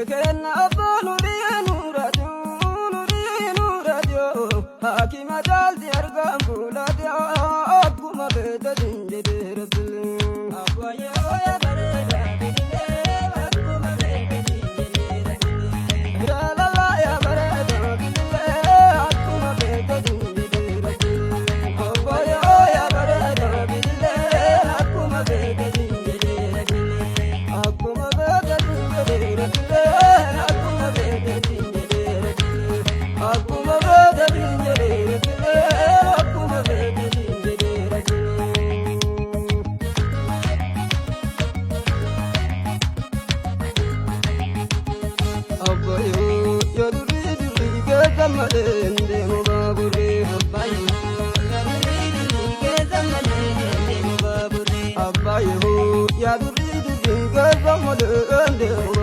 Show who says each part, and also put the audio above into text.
Speaker 1: Kenna abbaa nurii nuuraadiyoo nurii nuuraadiyoo haakima caalti argaan fuulaati akkuma beektatiin jedhee rabbilee.
Speaker 2: Abbayyoo yaa bareedaa bilbilee akkuma beektatiin jedhee rabbilee.
Speaker 1: Jaalala yaa bareedaa bilbilee akkuma beektatiin jedhee rabbilee. Abbayyoo yaa bareedaa bilbilee akkuma beektatiin jedhee rabbilee. Akkuma beektatiin jedhee rabbilee akkuma beektatiin jedhee rabbilee. Akkuma beektatiin jedhee rabbilee akkuma beektatiin jedhee rabbilee. Abbayyoo yaa durii durii keessa malee hin deemu baaburri.
Speaker 2: Abbayyoo yaa durii durii keessa malee hin deemu baaburri.
Speaker 1: Abbayyoo yaa durii durii keessa malee hin deemu